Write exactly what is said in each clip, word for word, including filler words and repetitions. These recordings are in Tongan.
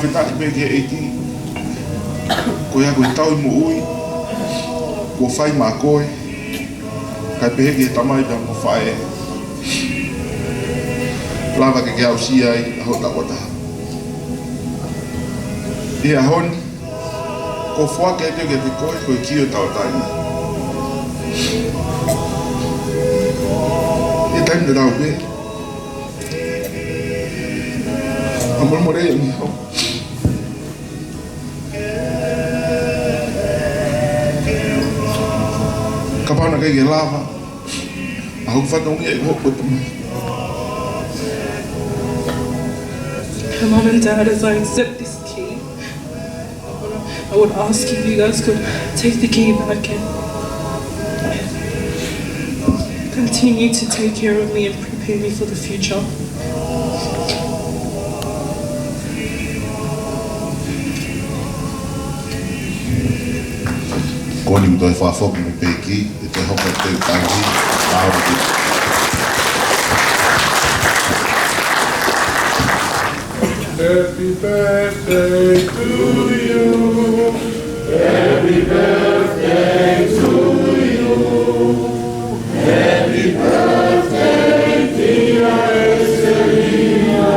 Fakafetaʻi pē ki he ʻEiki, ko ia ko e tauhi moʻui kuo fai maʻa koe, kae pehē ki he tamai pea mo e faʻē. Lava ke ke aʻusia ai ʻa hoʻo taʻu taha. ʻI he ʻaho ni, ʻoku ou foaki atu kiate koe ko e kī ʻo e tauʻatāina. ʻI he taimi tatau pē, ʻa molemole ʻi ho Kapau naʻe ʻikai ke lava ʻa hoku fatongia ʻi hoku tamai. Mom and Dad, as I accept this key, I would ask if you guys could take the key back and continue to take care of me and prepare me for the future. Ko eni mo e toe fakafoki mai pē ki, ʻe toe hoko atu pē ki he taimi, ʻa hono ki. Happy birthday to you. Happy birthday to you. Happy birthday, dear Selina.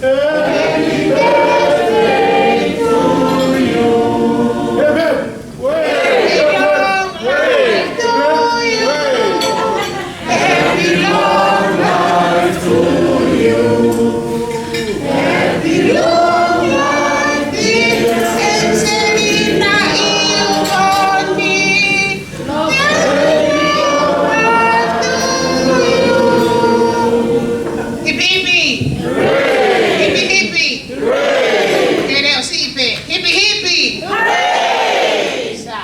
Happy birthday to you. Amen. Wait, wait, wait, wait. Happy long life to you. Happy long life, dear Selina Iloni. Hipi hipi. Hipi hipi. Ke leo siʻi pē. Hipi hipi. Sa.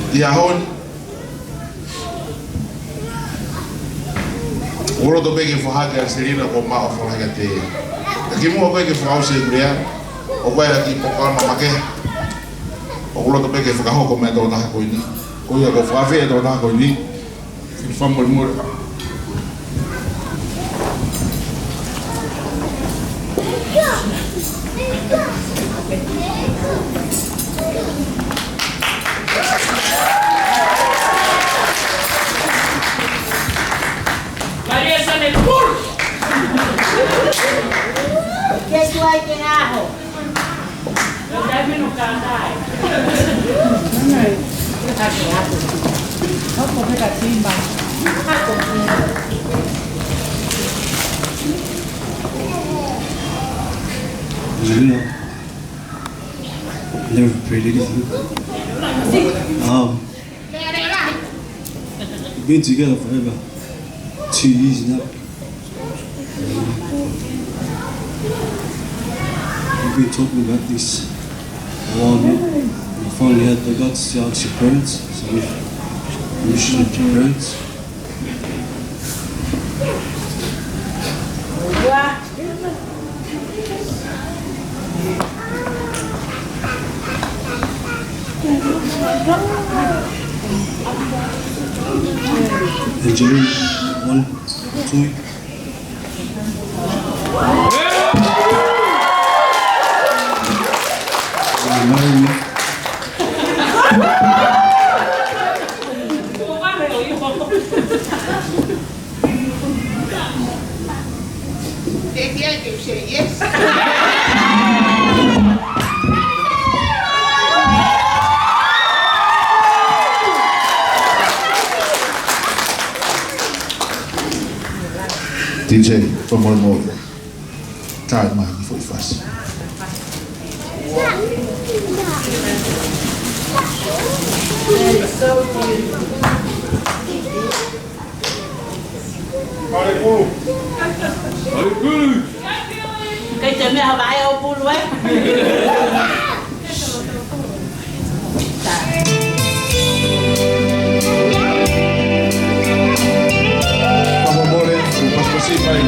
ʻI he ʻaho ni, ʻoku ou loto pē ke fakahā kia Selina ko e maʻu fakaʻaufuli kiate ia. Ka kimuʻa ko ē ke fakaʻosi e meʻa, ʻoku ʻi ai e kiʻi polokalama makehe ʻoku ou loto pē ke fakahoko maʻa e tokotaha ko eni. Ko ia ʻoku fakaafeʻi e tokotaha ko eni. Fakamolemole. Maria Sane Pur. Guess what, Kenaho? Never prayed anything. Um, we've been together forever, two years now. We've been talking about this a while now. We finally had the guts to ask your parents, so we, we should your parents. Angeline, one, two. They dare to say yes. D J, come on, more. Time, man, for fast. That is so beautiful. Kai te mea vae o pulu, ē? Vamos, more, tu pastor, sí, pai.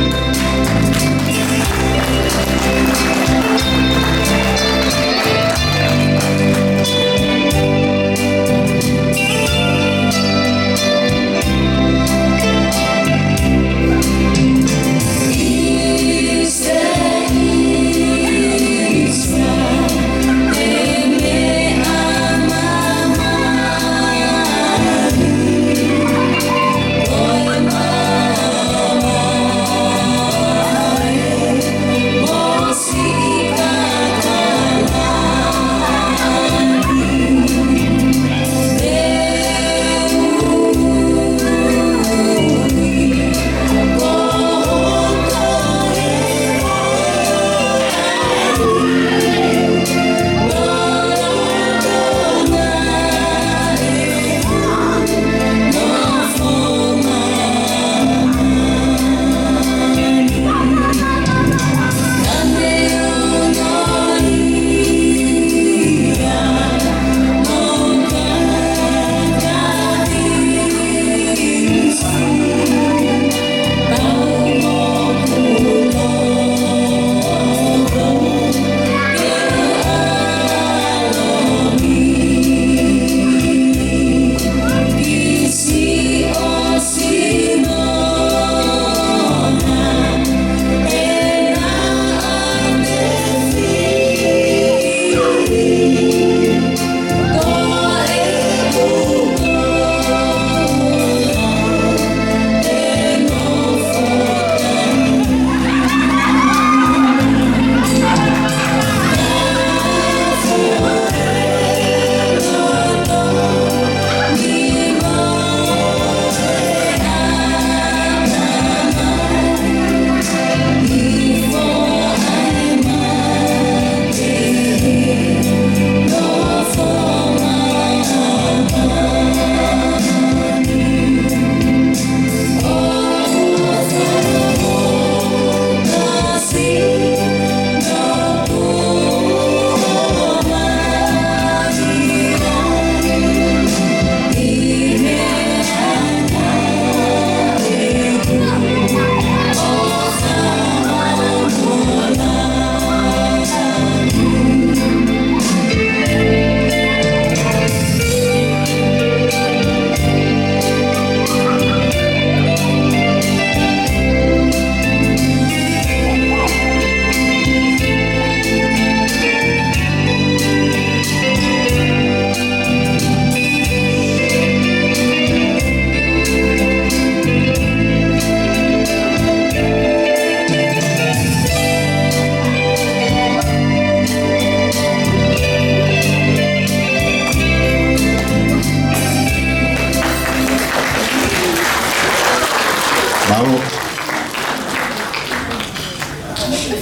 Mālō.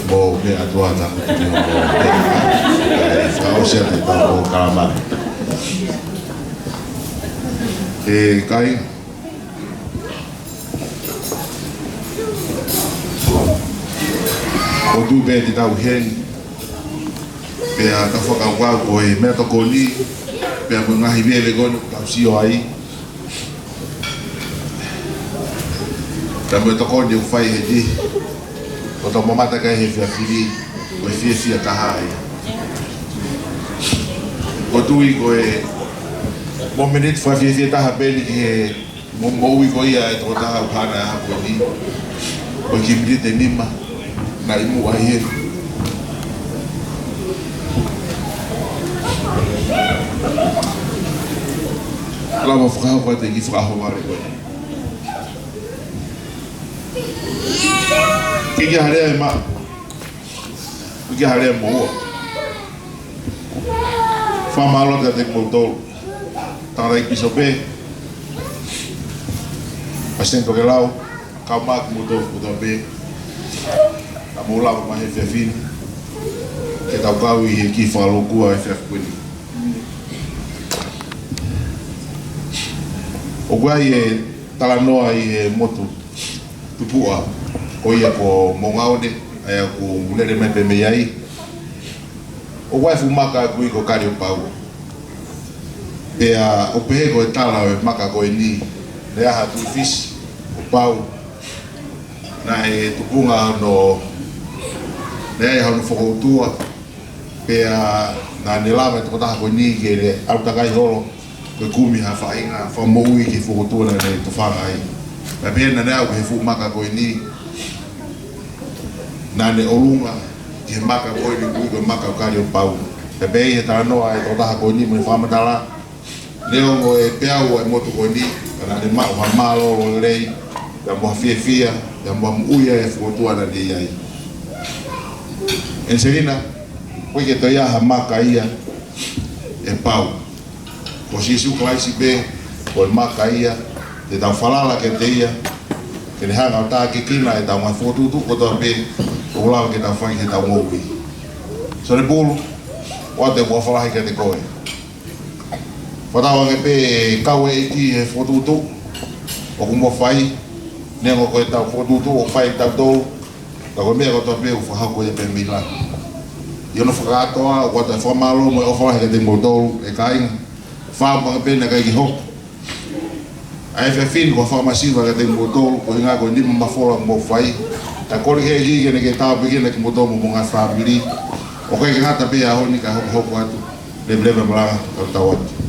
Mo ke atu ata mo ke mo ke. Ka o se te ta mo ka ma. E kai. ʻOku tuʻu pē ʻetau heni. Pea ka fakakaukau ko e meʻatokoni. Pea mo e ngaahi veve ko eni ʻoku tau sio ai. Pea mo e tokoni ʻoku fai heni. ʻoku tau mamata ki ai he efiafi ni, ko e fiefia taha ia. ʻOku ou tui ko e mōmeniti fakafiefia taha pē eni ki he mo-, moʻui ko ia ʻa e tokotaha ʻoku haʻana ʻa e ʻaho ko eni. Ko e kiʻi miniti ʻe nima naʻe ʻi muʻa ai he. Lava fakahoko atu e kiʻi fakaʻohovale ko eni. Ke ke hale ai ma. Ke ke hale ai mo ua. Fakamālō atu kiate kimoutolu. Tangataʻeiki Pīsope, Palesiteni Tokelau, kae ʻumaʻā kimoutolu kotoa pē naʻa mou lava mai he efiafi ni ke tau kau ʻi he kiʻi fakalūkua he efiafi ko eni. ʻOku ʻi ai e talanoa ʻi he motu tupuʻa ko ia ko Moʻungaone, ʻa ia ʻoku lele mai pē mei ai. ʻOku ʻi ai e fuʻu maka ʻoku ui ko Kaliopau. Pea ʻoku pehē ko e tala ʻo e maka ko eni, naʻe ʻi ai ha tuʻi Fisi ko Pau, naʻe tupunga hono, naʻe ʻi ai hono fokoutua, pea naʻa ne lava e tokotaha ko eni ke ne ʻalu takai holo ko e kumi ha faʻahinga fakamoʻui ki he fokoutua naʻa ne tofanga ai. Pea pehē naʻa ne aʻu ki he fuʻu maka ko eni, naʻa ne ʻolunga ki he maka ko eni ʻoku ui ko e maka ʻo Kaliopau. Pea pehē ʻi he talanoa ʻa e tokotaha ko eni mo e fakamatala, neongo e peau ʻa e motu ko eni, ka naʻa ne maʻu ha mālōlō lelei, pea mo ha fiefia, pea mo ha moʻui ʻa e fokoutua naʻa ne ʻi ai. ʻEniselina, ʻoku ʻikai ke toe ʻi ai ha maka ia ʻe pau. Ko Sīsū Kalaisi pē, ko e maka ia, te tau falala kiate ia, ke ne hanga ʻo tākiekina ʻetau ngaahi fokotuʻutuʻu kotoa pē, ʻoku lava ke tau fai heʻetau moʻui. Sonepulu, ʻoatu e huafa lahi kiate koe. Fakatauange pē kau e ʻEiki he fokotuʻutuʻu ʻoku mo fai, neongo ko ʻetau fokotuʻutuʻu ʻoku fai ʻe tautolu, ka ko e meʻa kotoa pē ʻoku fakahoko ia pē mei langi. ʻI hono fakakātoa, ʻoatu e fakamālō mo e ʻofa lahi kiate kimoutolu, ʻe kāinga, fakaʻamu ange pē naʻe ʻikai ke hoko ʻa e efiafi ni ko ha fakamasiva kiate kimoutolu, koeʻuhinga ko e nima mafola ʻoku mou fai. Tau kole ki he ʻEiki ke ne ke tāpuekina kimoutolu mo homou ngaahi fāmili. ʻOku ʻikai ke ngata pē ʻa e ʻaho ni kae hokohoko atu. Leveleva malanga, tau tau atu.